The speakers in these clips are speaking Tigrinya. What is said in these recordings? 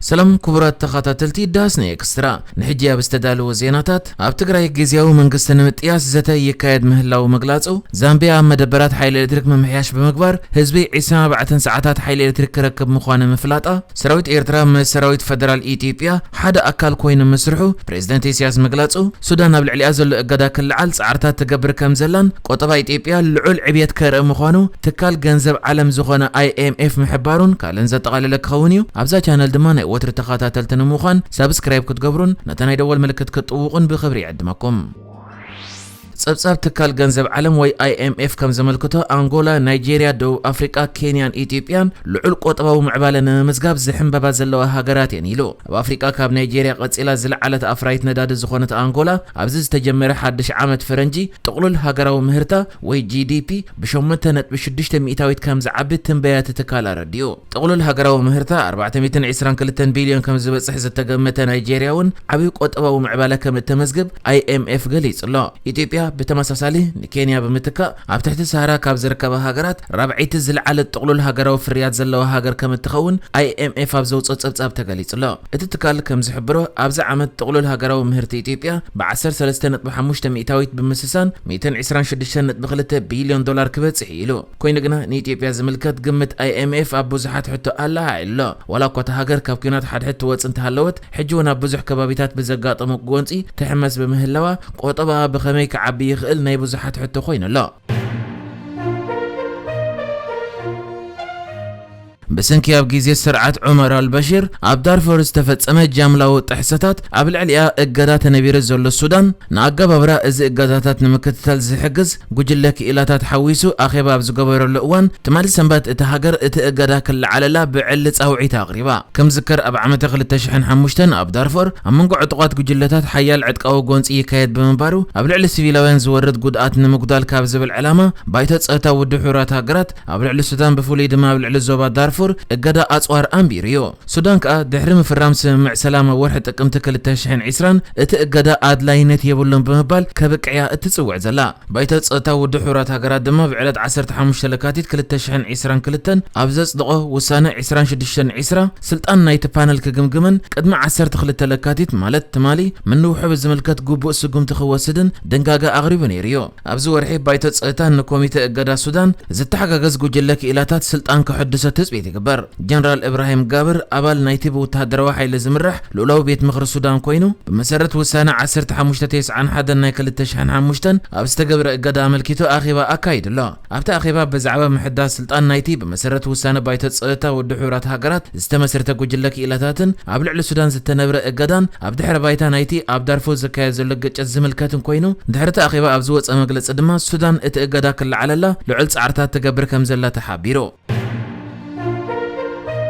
ሰላም ክቡራት ተኸታተልቲ ዳስና ኤክስትራ፣ ንሕጂ ኣብ ዝተዳለወ ዜናታት፣ ኣብ ትግራይ ግዝያዊ መንግስቲ ንምጥያስ ዘተ ይካየድ ምህላው ምግላጹ፣ ዛምቢያ ኣብ መደበራት ሓይሊ ኤሌክትሪክ ምምሕያሽ ብምግባር ህዝቢ ዕስራን ኣርባዕተን ሰዓታት ሓይሊ ኤሌክትሪክ ክረክብ ምዃኑ ምፍላጣ፣ ሰራዊት ኤርትራ ምስ ሰራዊት ፈደራል ኢትዮጵያ ሓደ ኣካል ኮይኑ ምስርሑ ፕሬዝደንት ኢሳያስ ምግላጹ፣ ሱዳን ኣብ ልዕሊኣ ዘሎ እገዳ ክልዓል ጻዕርታት ትገብር ከም ዘላን ቆጠባ ኢትዮጵያ ልዑል ዕብየት ከርኢ ምዃኑ ትካል ገንዘብ ዓለም ዝኾነ ኣይኤምኤፍ ምሕባሩን ካልእን ዘጠቓለለ ክኸውን እዩ። ኣብዛ ቻነል ድማ ናይ ወትሪ ተኸታተልቲ ንምዃን ሳብስክራይብ ክትገብሩን ነታ ናይ ደወል ምልክት ክትጥውቑን ብኽብሪ ይዕድመኩም። ጸብጻብ ትካል ገንዘብ ዓለም ወይ ኣይኤምኤፍ ከም ዘመልክቶ፣ ኣንጎላ፣ ናይጄርያ፣ ደቡብ ኣፍሪቃ፣ ኬንያን ኢትዮጵያን ልዑል ቆጠባዊ ምዕባለ ንምምዝጋብ ዝሕንበባ ዘለዋ ሃገራት እየን ኢሉ። ኣብ ኣፍሪቃ ካብ ናይጄርያ ቀጺላ ዝለዓለት ኣፍራይት ነዳዲ ዝኾነት ኣንጎላ፣ ኣብዚ ዝተጀመረ ሓድሽ ዓመት ፈረንጂ ጥቕሉል ሃገራዊ ምህርታ ወይ ጂ ዲ ፒ ብሸሞንተ ነጥቢ ሽዱሽተ ሚእታዊት ከም ዝዓቢ ትንበያ እቲ ትካል ኣረዲኡ። ጥቕሉል ሃገራዊ ምህርታ ኣርባዕተ ሚእትን ዕስራን ክልተን ቢልዮን ከም ዝበጽሕ ዝተገመተ ናይጄርያ እውን ዓብዪ ቆጠባዊ ምዕባለ ከም እተመዝግብ ኣይኤምኤፍ ገሊጹ ኣሎ። ኢትዮጵያ ብተመሳሳሊ ንኬንያ ብምትካእ ኣብ ትሕቲ ሰሃራ ካብ ዝርከባ ሃገራት ራብዐይቲ ዝለዓለት ጥቕሉል ሃገራዊ ፍርያት ዘለዋ ሃገር ከም እትኸውን ኣይኤምኤፍ ኣብ ዘውፅኦ ጸብጻብ ተገሊጹ ኣሎ። እቲ ትካል ከም ዝሕብሮ ኣብዚ ዓመት ጥቕሉል ሃገራዊ ምህርቲ ኢትዮጵያ ብዓሰርተ ሰለስተ ነጥቢ ሓሙሽተ ሚእታዊት ብምስሳን ሚእትን ዕስራን ሽዱሽተን ነጥቢ ክልተ ቢልዮን ዶላር ክበጽሕ እዩ ኢሉ። ኮይኑ ግና ንኢትዮጵያ ዝምልከት ግምት ኣይኤምኤፍ ኣብ ብዙሓት ሕቶ ኣላዓዒሉ ኣሎ። ዋላ እኳ እታ ሃገር ካብ ኲናት ሓድሕድ ትወጽእ እንተሃለወት፣ ሕጂ እውን ኣብ ብዙሕ ከባቢታት ብዘጋጠሞ ጎንጺ ትሕመስ ብምህላዋ፣ ቆጠባኣ ብኸመይ ክዓቢ ይኽእል ናይ ብዙሓት ሕቶ ኮይኑ ኣሎ። ብሰንኪ ኣብ ግዜ ስርዓት ዑመር ኣልበሽር ኣብ ዳርፎር ዝተፈጸመ ጃምላዊ ጥሕሰታት ኣብ ልዕሊኣ እገዳ ተነቢሩ ዘሎ ሱዳን፣ ንኣገባብራ እዚ እገዳታት ንምክትታል ዝሕግዝ ጉጅለ ክኢላታት ሓዊሱ ኣኼባ ኣብ ዝገበረሉ እዋን፣ ትማሊ ሰንበት እታ ሃገር እቲ እገዳ ክለዓለላ ብዕሊ ጻውዒት ኣቕሪባ። ከም ዝከር ኣብ ዓመተ ክልተ ሽሕን ሓሙሽተን ኣብ ዳርፎር ኣብ መንጎ ዕጡቓት ጉጅለታት ሓያል ዕጥቃዊ ጎንጺ ይካየድ ብምንባሩ፣ ኣብ ልዕሊ ሲቪላውያን ዝወርድ ጉድኣት ንምጉዳል ካብ ዝብል ዕላማ ባይቶ ጸጥታ ውድብ ሕቡራት ሃገራት ኣብ ልዕሊ ሱዳን፣ ብፍሉይ ድማ ኣብ ልዕሊ ዞባ ዳርፉር እገዳ ኣጽዋር ኣንቢሩ እዩ። ሱዳን ከኣ ድሕሪ ምፍራም ስምምዕ ሰላም ኣብ ወርሒ ጥቅምቲ ክልተ ሽሕን ዕስራን እቲ እገዳ ኣድላይነት የብሉን ብምባል ከብቅዕያ እትጽውዕ ዘላ። ባይቶ ጸጥታ ውድብ ሕቡራት ሃገራት ድማ ብዕለት ዓሰርተ ሓሙሽተ ለካቲት ክልተ ሽሕን ዕስራን ክልተን ኣብ ዘጽደቖ ውሳነ ዕስራን ሽዱሽተን ዕስራ፣ ስልጣን ናይቲ ፓነል ክግምግምን ቅድሚ ዓሰርተ ክልተ ለካቲት ማለት ትማሊ ምንውሑ ብዝምልከት ግቡእ ስጉምቲ ክወስድን ድንጋገ ኣቕሪቡ ነይሩ እዩ። ኣብዚ ወርሒ ባይቶ ጸጥታ ንኮሚተ እገዳ ሱዳን ዝተሓጋገዝ ጉጅለ ክኢላታት ስልጣን ከሐድሶ ትጽቢት ይግበር። ጀነራል እብራሂም ጋብር ኣባል ናይቲ ብወተሃደራዊ ሓይሊ ዝምራሕ ልኡላዊ ቤት ምኽሪ ሱዳን ኮይኑ፣ ብመሰረት ውሳነ ዓሰርተ ሓሙሽተ ተስዓን ሓደን ናይ ክልተ ሽሕን ሓሙሽተን ኣብ ዝተገብረ እገዳ ኣመልኪቱ ኣኼባ ኣካይዱ ኣሎ። ኣብቲ ኣኼባ ብዛዕባ ምሕዳስ ስልጣን ናይቲ ብመሰረት ውሳነ ባይቶ ጸጥታ ውድብ ሕቡራት ሃገራት ዝተመስረተ ጉጅለ ክኢላታትን ኣብ ልዕሊ ሱዳን ዝተነብረ እገዳን ኣብ ድሕረ ባይታ ናይቲ ኣብ ዳርፉር ዝካየድ ዘሎ ግጭት ዝምልከትን ኮይኑ፣ ድሕሪ እቲ ኣኼባ ኣብ ዝወጸ መግለጺ ድማ ሱዳን እቲ እገዳ ክለዓለላ ልዑል ጻዕርታት ትገብር ከም ዘላ ተሓቢሩ።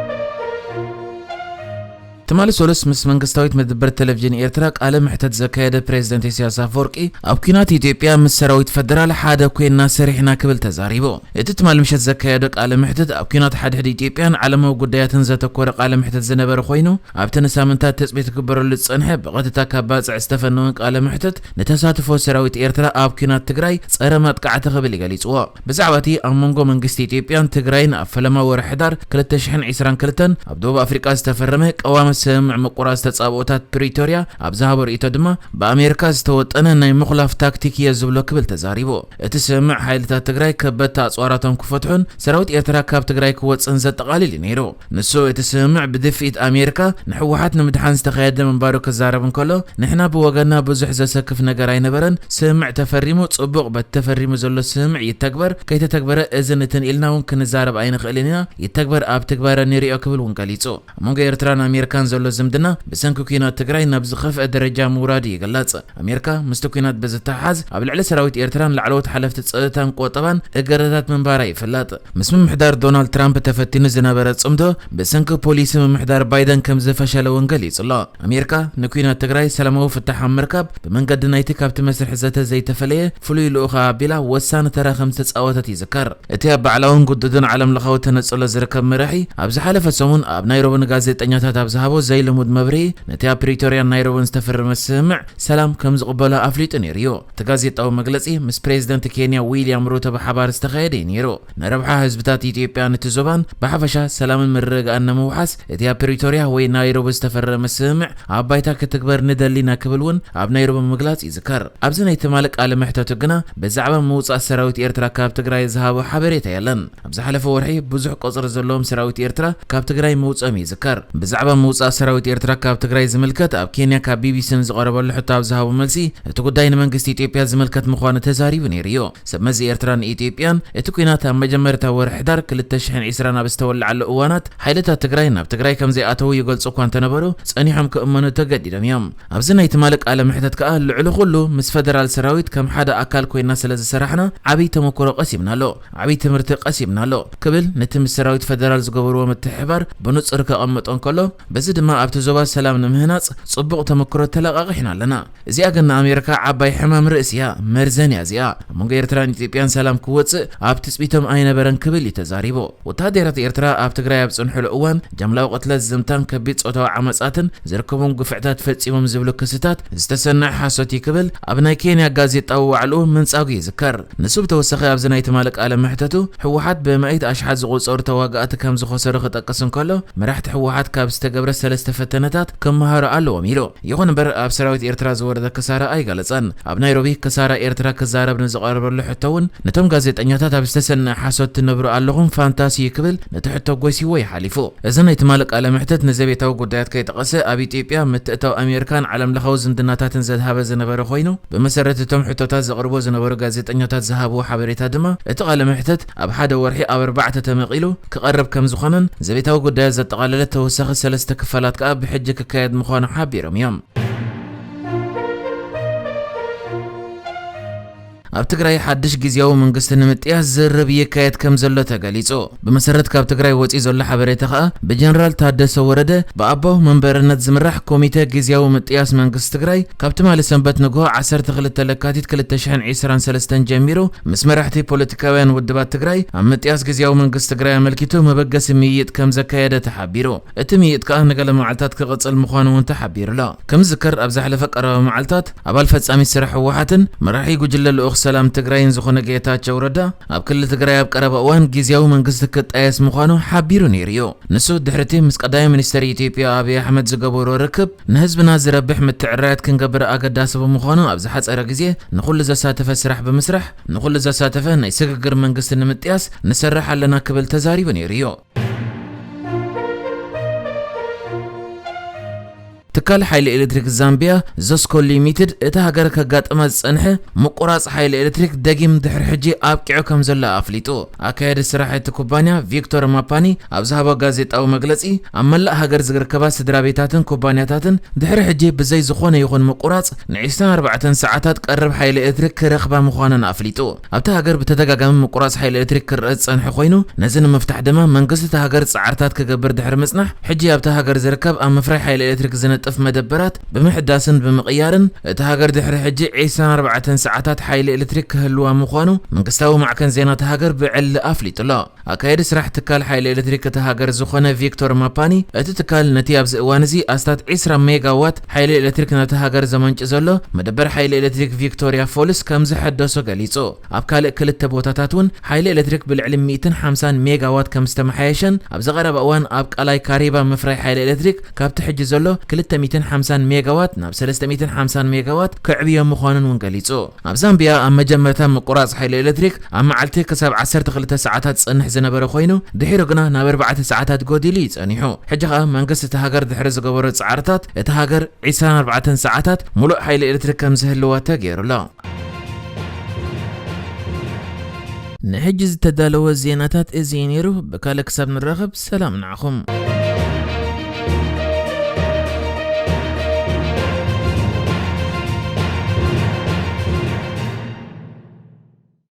ትማሊ ሰሉስ ምስ መንግስታዊት መደበር ቴሌቪዥን ኤርትራ ቃለ መሕተት ዘካየደ ፕሬዝደንት ኢሳያስ ኣፈወርቂ፣ ኣብ ኲናት ኢትዮጵያ ምስ ሰራዊት ፈደራል ሓደ ኮይንና ሰሪሕና ክብል ተዛሪቡ። እቲ ትማሊ ምሸት ዘካየዶ ቃለ መሕተት ኣብ ኲናት ሓድሕድ ኢትዮጵያን ዓለማዊ ጉዳያትን ዘተኮረ ቃለ መሕተት ዝነበረ ኮይኑ፣ ኣብቲ ንሳምንታት ትጽቢት ክግበረሉ ዝጸንሐ ብቐጥታ ካብ ባጽዕ ዝተፈነወ ቃለ መሕተት ንተሳትፎ ሰራዊት ኤርትራ ኣብ ኲናት ትግራይ ጸረ ማጥቃዕቲ ክብል እዩ ገሊጽዎ። ብዛዕባ እቲ ኣብ መንጎ መንግስቲ ኢትዮጵያን ትግራይን ኣብ ፈለማ ወርሒ ሕዳር ክልተ ሽሕን ዕስራን ክልተን ኣብ ደቡብ ኣፍሪቃ ዝተፈረመ ቀዋሚ ስምምዕ ምቁራጽ ተጻብኦታት ፕሪቶርያ ኣብ ዝሃቦ ርእይቶ ድማ፣ ብኣሜሪካ ዝተወጠነ ናይ ምኹላፍ ታክቲክ እየ ዝብሎ ክብል ተዛሪቡ። እቲ ስምምዕ ሓይልታት ትግራይ ከበድቲ ኣጽዋራቶም ክፈትሑን ሰራዊት ኤርትራ ካብ ትግራይ ክወጽእን ዘጠቓልል እዩ ነይሩ። ንሱ እቲ ስምምዕ ብድፍኢት ኣሜሪካ ንህወሓት ንምድሓን ዝተኻየደ ምንባሩ ክዛረብ እንከሎ፣ ንሕና ብወገንና ብዙሕ ዘሰክፍ ነገር ኣይነበረን። ስምምዕ ተፈሪሙ ጽቡቕ፣ በቲ ተፈሪሙ ዘሎ ስምምዕ ይተግበር፣ ከይተተግበረ እዝን እትን ኢልና እውን ክንዛረብ ኣይንኽእልን ኢና። ይተግበር፣ ኣብ ትግባረ ንሪኦ ክብል እውን ገሊጹ። ኣብ መንጎ ኤርትራን ኣሜሪካን ዘሎ ዝምድና ብሰንኪ ኲናት ትግራይ ናብ ዝኸፍአ ደረጃ ምውራዱ ይግለጽ። ኣሜሪካ ምስቲ ኲናት ብዝተሓሓዝ ኣብ ልዕሊ ሰራዊት ኤርትራን ላዕለዎት ሓለፍቲ ጸጥታን ቆጠባን እገዳታት ምንባራ ይፍለጥ። ምስ ምምሕዳር ዶናልድ ትራምፕ ተፈቲኑ ዝነበረ ጽምዶ ብሰንኪ ፖሊሲ ምምሕዳር ባይደን ከም ዝፈሸለ እውን ገሊጹ ኣሎ። ኣሜሪካ ንኲናት ትግራይ ሰላማዊ ፍታሕ ኣብ ምርካብ ብመንገዲ ናይቲ ካብቲ መስርሕ ዘተ ዘይተፈለየ ፍሉይ ልኡኻ ኣቢላ ወሳኒ ተራ ከም ዝተጻወተት ይዝከር። እቲ ኣብ ባዕላውን ግዱድን ዓለም ለኻዊ ተነጽሎ ዝርከብ መራሒ ኣብ ዝሓለፈ ሰሙን ኣብ ናይሮቢ ንጋዜጠኛታት ኣብ ዝሃቦ ዘይልሙድ መብርሂ፣ ነቲ ኣብ ፕሪቶርያን ናይሮብን ዝተፈረመ ስምምዕ ሰላም ከም ዝቕበሎ ኣፍሊጡ ነይሩ እዩ። እቲ ጋዜጣዊ መግለጺ ምስ ፕሬዚደንት ኬንያ ዊልያም ሩቶ ብሓባር ዝተኻየደ እዩ ነይሩ። ንረብሓ ህዝብታት ኢትዮጵያን እቲ ዞባን ብሓፈሻ ሰላምን ምርግጋእን ንምውሓስ እቲ ኣብ ፕሪቶርያ ወይ ናይሮቢ ዝተፈረመ ስምምዕ ኣብ ባይታ ክትግበር ንደሊና ክብል እውን ኣብ ናይሮቢ ምግላጽ ይዝከር። ኣብዚ ናይ ትማሊ ቃለ መሕተቱ ግና ብዛዕባ ምውጻእ ሰራዊት ኤርትራ ካብ ትግራይ ዝሃቦ ሓበሬታ የለን። ኣብ ዝሓለፈ ወርሒ ብዙሕ ቁጽሪ ዘለዎም ሰራዊት ኤርትራ ካብ ትግራይ ምውጾም ይዝከር። ብዛዕባ ምውጻእ ሰራዊት ኤርትራ ካብ ትግራይ ዝምልከት ኣብ ኬንያ ካብ ቢቢሲ ንዝቐረበሉ ሕቶ ኣብ ዝሃቦ መልሲ፣ እቲ ጉዳይ ንመንግስቲ ኢትዮጵያ ዝምልከት ምዃኑ ተዛሪቡ ነይሩ እዩ። ሰብ መዚ ኤርትራን ኢትዮጵያን እቲ ኲናት ኣብ መጀመርታ ወርሒ ሕዳር ክልተ ሽሕን ዕስራን ኣብ ዝተወለዓሉ እዋናት ሓይልታት ትግራይ ናብ ትግራይ ከም ዘይኣተዉ ይገልጹ እኳ እንተነበሩ፣ ጸኒሖም ክእመኑ ተገዲዶም እዮም። ኣብዚ ናይ ትማሊ ቃለ መሕተት ከኣ ልዕሊ ኩሉ ምስ ፈደራል ሰራዊት ከም ሓደ ኣካል ኮይና ስለ ዝሰራሕና ዓብይ ተመክሮ ቀሲምና ኣሎ፣ ዓብይ ትምህርቲ ቀሲምና ኣሎ ክብል ነቲ ምስ ሰራዊት ፈደራል ዝገበርዎ ምትሕብባር ብንጹር ከቐምጦ እንከሎ፣ በዚ ድማ ኣብቲ ዞባ ሰላም ንምህናጽ ጽቡቕ ተመክሮ ተለቓቒሕና ኣለና። እዚኣ ግን ንኣሜሪካ ዓባይ ሕማም ርእሲ እያ፣ መርዘን እያ እዚኣ። ኣብ መንጎ ኤርትራን ኢትዮጵያን ሰላም ክወጽእ ኣብ ትጽቢቶም ኣይነበረን ክብል እዩ ተዛሪቡ። ወተሃደራት ኤርትራ ኣብ ትግራይ ኣብ ጽንሕሉ እዋን ጃምላዊ ቅትለት፣ ዝምታን ከቢድ ጾታዊ ዓመጻትን ዝርከቦም ግፍዕታት ፈጺሞም ዝብሉ ክስታት ዝተሰነዐ ሓሶት እዩ ክብል ኣብ ናይ ኬንያ ጋዜጣዊ ዋዕልኡ ምንጻጉ ይዝከር። ንሱ ብተወሳኺ ኣብዚ ናይ ትማሊ ቃለ መሕተቱ ህወሓት ብመኢት ኣሽሓት ዝቑጸሩ ተዋጋእቲ ከም ዝኸሰሩ ክጠቅስ እንከሎ፣ መራሕቲ ህወሓት ካብ ዝተገብረ ሰለስተ ፈተነታት ክመሃሩ ኣለዎም ኢሉ። ይኹን እምበር ኣብ ሰራዊት ኤርትራ ዝወረደ ክሳራ ኣይገለጸን። ኣብ ናይሮቢ ክሳራ ኤርትራ ክዛረብ ንዝቐረበሉ ሕቶ እውን ነቶም ጋዜጠኛታት ኣብ ዝተሰነዐ ሓሶት ትነብሩ ኣለኹም፣ ፋንታሲ እዩ ክብል ነቲ ሕቶ ጎሲዎ ይሓሊፉ። እዚ ናይ ትማሊ ቃለ መሕተት ንዘቤታዊ ጉዳያት ከይጠቐሰ ኣብ ኢትዮጵያ ምትእታው ኣሜሪካን ዓለም ለኻዊ ዝምድናታትን ዘድሃበ ዝነበረ ኮይኑ፣ ብመሰረት እቶም ሕቶታት ዘቕርቦ ዝነበሩ ጋዜጠኛታት ዝሃብዎ ሓበሬታ ድማ እቲ ቃለ መሕተት ኣብ ሓደ ወርሒ ኣብ ኣርባዕተ ተመቒሉ ክቐርብ ከም ዝኾነን ዘቤታዊ ጉዳያት ዘጠቓለለ ተወሳኺ ሰለስተ ክፋላት ከኣ ብሕጂ ክካየድ ምዃኑ ሓቢሮም እዮም። ኣብ ትግራይ ሓድሽ ግዝያዊ መንግስቲ ንምጥያስ ዝርርብ ይካየድ ከም ዘሎ ተገሊጹ። ብመሰረት ካብ ትግራይ ወጺኡ ዘሎ ሓበሬታ ከኣ ብጀነራል ታደሰ ወረደ ብኣቦ መንበርነት ዝምራሕ ኮሚተ ግዝያዊ ምጥያስ መንግስቲ ትግራይ ካብ ትማሊ ሰንበት ንግሆ ዓሰርተ ክልተ ለካቲት ክልተ ሽሕን ዕስራን ሰለስተን ጀሚሩ ምስ መራሕቲ ፖለቲካውያን ውድባት ትግራይ ኣብ ምጥያስ ግዝያዊ መንግስቲ ትግራይ ኣመልኪቱ መበገሲ ምይይጥ ከም ዘካየደ ተሓቢሩ። እቲ ምይይጥ ከኣ ንገለ መዓልታት ክቕጽል ምዃኑ እውን ተሓቢሩ ኣሎ። ከም ዝዝከር ኣብ ዝሓለፈ ቀረባ መዓልታት ኣባል ፈጻሚት ስራሕ ህወሓትን መራሒ ጉጅለ ልኡኽ ሰላም ትግራይን ዝኾነ ጌታቸው ረዳ ኣብ ክልል ትግራይ ኣብ ቀረባ እዋን ግዝያዊ መንግስቲ ክጣየስ ምዃኑ ሓቢሩ ነይሩ እዩ። ንሱ ድሕርቲ ምስ ቀዳማይ ሚኒስተር ኢትዮጵያ ኣብይ ኣሕመድ ዝገበሮ ርክብ ንህዝብና ዝረብሕ ምትዕርራያት ክንገብር ኣገዳሲ ብምዃኑ ኣብ ዝሓጸረ ግዜ ንኹሉ ዘሳተፈ ስራሕ ብምስራሕ ንኹሉ ዘሳተፈ ናይ ስግግር መንግስቲ ንምጥያስ ንሰርሕ ኣለና ክብል ተዛሪቡ ነይሩ እዩ። ትካል ሓይሊ ኤሌክትሪክ ዛምቢያ ዞስኮ ሊሚትድ እታ ሃገር ከጋጥማ ዝጸንሐ ምቁራጽ ሓይሊ ኤሌክትሪክ ደጊም ድሕሪ ሕጂ ኣብቂዑ ከም ዘሎ ኣፍሊጡ። ኣካያዲ ስራሕ እቲ ኩባንያ ቪክቶር ማፓኒ ኣብ ዝሃቦ ጋዜጣዊ መግለጺ፣ ኣብ መላእ ሃገር ዝርከባ ስድራ ቤታትን ኩባንያታትን ድሕሪ ሕጂ ብዘይ ዝኾነ ይኹን ምቁራጽ ን ዕስራን ኣርባዕተን ሰዓታት ቀረብ ሓይሊ ኤሌክትሪክ ክረኽባ ምዃነን ኣፍሊጡ። ኣብታ ሃገር ብተደጋጋሚ ምቁራጽ ሓይሊ ኤሌክትሪክ ክረአ ዝጸንሐ ኮይኑ፣ ነዚ ንምፍታሕ ድማ መንግስቲ እታ ሃገር ጻዕርታት ክገብር ድሕሪ ምጽናሕ፣ ሕጂ ኣብታ ሃገር ዝርከብ ኣብ ምፍራይ ሓይሊ ኤሌክትሪክ ዝነጥፍ መደበራት ብምሕዳስን ብምቕያርን፣ እታ ሃገር ድሕሪ ሕጂ ዕስራን ኣርባዕተን ሰዓታት ሓይሊ ኤሌክትሪክ ክህልዋ ምዃኑ መንግስታዊ ማዕከን ዜና እታ ሃገር ብዕሊ ኣፍሊጡ ኣሎ። ኣካያዲ ስራሕ ትካል ሓይሊ ኤሌክትሪክ እታ ሃገር ዝኾነ ቪክቶር ማፓኒ፣ እቲ ትካል ነቲ ኣብዚ እዋን እዚ ኣስታት ዕስራ ሜጋዋት ሓይሊ ኤሌክትሪክ ናብታ ሃገር ዘመንጭ ዘሎ መደበር ሓይሊ ኤሌክትሪክ ቪክቶሪያ ፎልስ ከም ዘሐደሶ ገሊጹ። ኣብ ካልእ ክልተ ቦታታት እውን ሓይሊ ኤሌክትሪክ ብልዕሊ ሚእትን ሓምሳን ሜጋዋት ከም ዝተመሓየሸን፣ ኣብዚ ቀረባ እዋን ኣብ ቃላይ ካሪባ ምፍራይ ሓይሊ ኤሌክትሪክ ካብቲ ሕጂ ዘሎ ክልተ ሚእትን ሓምሳን ሜጋዋት ናብ ሰለስተ ሚእትን ሓምሳን ሜጋዋት ከዕብዮ ምዃኑን እውን ገሊጹ። ኣብ ዛምቢያ ኣብ መጀመርታ ምቁራጽ ሓይሊ ኤሌክትሪክ ኣብ መዓልቲ ክሳብ ዓሰርተ ክልተ ሰዓታት ዝጸንሕ ዝነበረ ኮይኑ፣ ድሒሩ ግና ናብ ኣርባዕተ ሰዓታት ጎዲሉ እዩ ጸኒሑ። ሕጂ ከኣ መንግስቲ እቲ ሃገር ድሕሪ ዝገበሮ ጻዕርታት፣ እታ ሃገር ዕስራን ኣርባዕተን ሰዓታት ሙሉእ ሓይሊ ኤሌክትሪክ ከም ዝህልዋ ተገይሩ ኣሎ። ንሕጂ ዝተዳለወ ዜናታት እዚ እዩ ነይሩ። ብካልእ ክሳብ ንራኸብ ሰላም ንዓኹም።